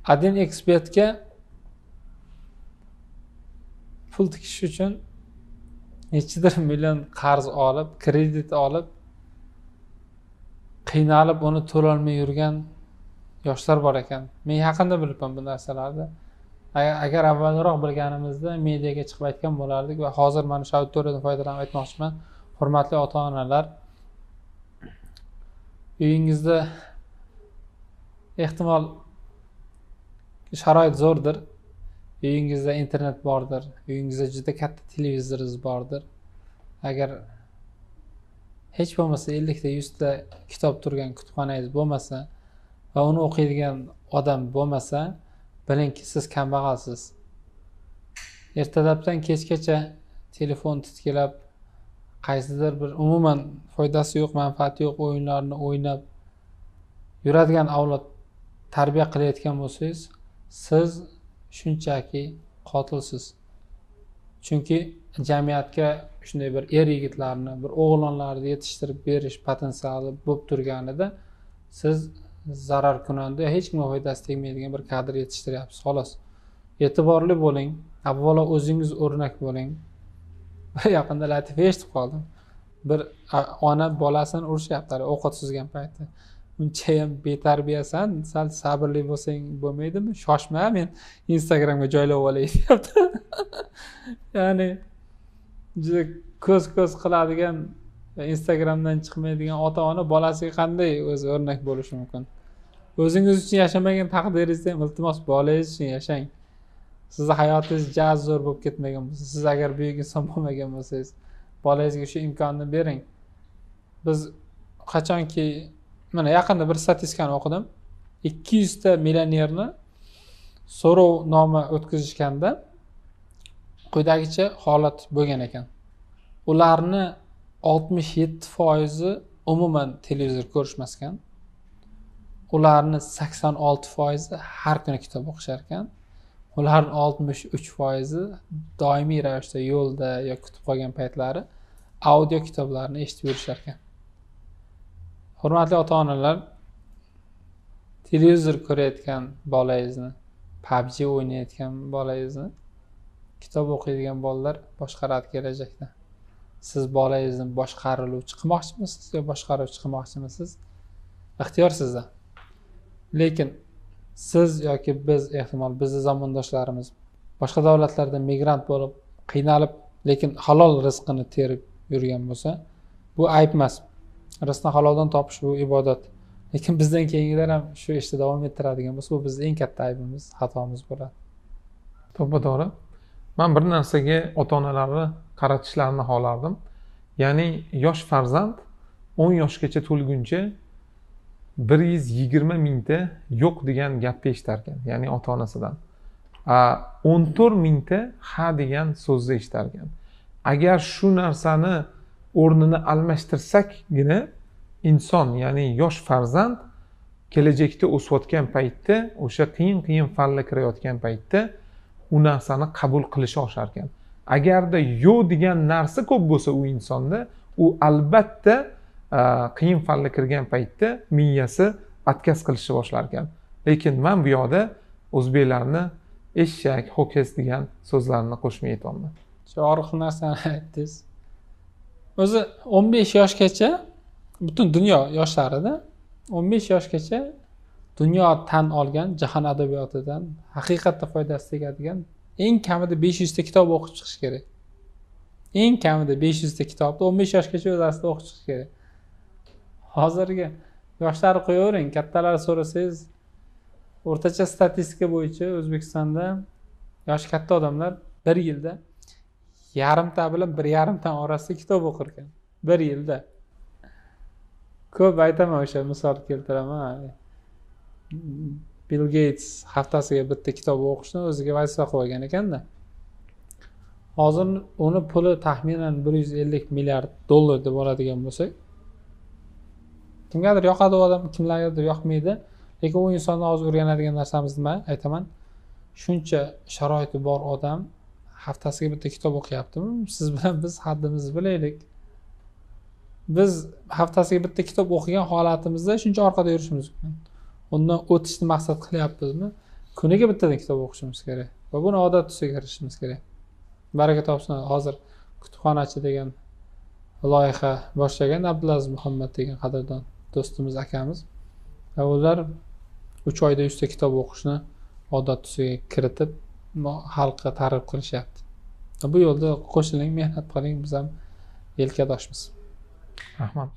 1xBetga pul tikish uchun nechidir million qarz olib, kredit olib, qiynalib uni to'lolmay yurgan yoshlar bor ekan. Men yaqinda bilibman bu narsalarni. Agar avvalroq bilganimizda mediaga chiqib aytgan bo'lardik va hozir mana shu auditoriyadan foydalanib aytmoqchiman. Hurmatli ota-onalar, uyingizda ehtimol sharoit zo'rdir, uyingizda internet bordir, uyingizda juda katta televizoringiz bordir. Agar hech bo'lmasa 50 ta 100 ta kitob turgan kutubxonangiz bo'lmasa va uni o'qiydigan odam bo'lmasa, bilingki siz kambag'alsiz. Ertalabdan kechgacha telefon titkilab, qaysidir bir umuman foydasi yo'q, manfaati yo'q o'yinlarni o'ynab yuradigan avlod tarbiya qilayotgan bo'lsangiz, siz shunchaki qotilsiz. Chunki jamiyatga shunday bir er yigitlarni, bir o'g'lonlarni yetishtirib berish potensiali bo'lib turganida siz zarar kunanda hech kimga foydasi tegmaydigan bir kadr yetishtiryapsiz, xolos. E'tiborli bo'ling, avvalo o'zingiz o'rnak bo'ling. Yaqinda latifa eshitib qoldim. Bir ona bolasini urishyapti, ovqat suzgan payti. Unchayam betarbiyasan, sal sabrli bo'lsang bo'lmaydimi? Shoshma, men Instagramga joylab olay deyapti. Ya'ni juda ko'z qiladigan, Instagramdan chiqmaydigan ota-ona bolasiga qanday o'zi o'rnak bo'lishi mumkin? O'zingiz uchun yashamagan taqdiringizda ham iltimos bolangiz uchun yashang. Sizni hayotingiz jaz zo'r bo'lib ketmagan bo'lsa, siz agar buyuk inson bo'lmagan bo'lsangiz, bolangizga shu imkonni bering. Biz qachonki, mana yaqinda bir statistikani o'qidim. 200 ta millionerni so'rovnoma o'tkazishganda quyidagicha holat bo'lgan ekan. Ularni 67% umuman televizor ko'rishmas ekan. Ularni 86% har kuni kitob o'qishar ekan. Ularning 63% doimiy ravishda yo'lda yo kutib qolgan paytlari audio kitoblarni eshitib yurishar ekan. Hurmatli ota-onalar, televizor ko'rayotgan bolangizni, PUBG o'ynayotgan bolangizni kitob o'qiydigan bolalar boshqaradi kelajakda. Siz bolangizni boshqariluvchi qilmoqchimisiz yo boshqaruvchi qilmoqchimisiz? Ixtiyor sizda. Lekin siz yoki biz, ehtimol bizni zamondoshlarimiz boshqa davlatlarda migrant bo'lib, qiynalib, lekin halol rizqini terib yurgan bo'lsa, bu ayb emas. Rizqni haloldan topish bu ibodat. Lekin bizdan keyingilar ham shu ishni davom ettiradigan bo'lsa, bu bizning eng katta aybimiz, xatomiz bo'ladi. To'g'ri. Men bir narsaga ota-onalarni qaratishlarini xohlardim. Ya'ni yosh farzand 10 yoshgacha to'lguncha 120 mingta yo'q degan gapni eshitar ekan, ya'ni ota-onasidan. 14 mingta ha degan so'zni eshitar ekan. Agar shu narsani o'rnini almashtirsakgina inson, ya'ni yosh farzand kelajakda o'sayotgan paytda, o'sha qiyin-qiyin fanlar kirayotgan paytda u narsani qabul qilishi oshar ekan. Agarda yo'q degan narsa ko'p bo'lsa u insonda, u albatta qiyin fanlar kirgan paytda miyasi atkaz qilishni boshlar ekan. Lekin men bu yoqda o'zbeklarni eshak, ho'kiz degan so'zlarni qo'shmay aytyapman. Shu og'riqli narsani aytdingiz. O'zi 15 yoshgacha butun dunyo yoshlarida 15 yoshgacha dunyo tan olgan jahon adabiyotidan haqiqatda foydasi tegadigan eng kamida 500 ta kitob o'qib chiqish kerak. Eng kamida 500 ta kitobni 15 yoshgacha o'z aslida o'qib chiqish kerak. Hozirgi yoshlarni qo'yavering, kattalar so'rasangiz, o'rtacha statistika bo'yicha O'zbekistonda yoshi katta odamlar bir yilda yarimta bilan 1,5 ta orasida kitob o'qir ekan. Bir yilda. Ko'p aytaman, o'sha misol keltiraman. Bill Gates haftasiga bitta kitob o'qishni o'ziga vazifa qilib olgan ekanda. Hozir uni puli taxminan 150 milliard dollar deb oladigan bo'lsak, kimgadir yoqadi u odam, kimlargadir yoqmaydi. Lekin u insonni hozir o'rganadigan narsamiz nima? Aytaman, shuncha sharoiti bor odam haftasiga bitta kitob o'qiyaptimi? Siz bilan biz haddimizni bilaylik. Biz haftasiga bitta kitob o'qigan holatimizda shuncha orqada yurishimiz mumkin. Undan o'tishni maqsad qilyapmizmi? Kuniga bittadan kitob o'qishimiz kerak va buni odat tusiga kiritishimiz kerak. Baraka topsin, hozir kutubxonachi degan loyiha boshlagan Abdulaziz Muhammad degan qadrdon do'stimiz, akamiz. Va ular 3 oyda 100 ta kitob o'qishni odat tusiga kiritib, xalqqa targ'ib qilishyapti. Bu yo'lda qo'shiling, mehnat qiling, biz ham yelkadoshmiz. Rahmat.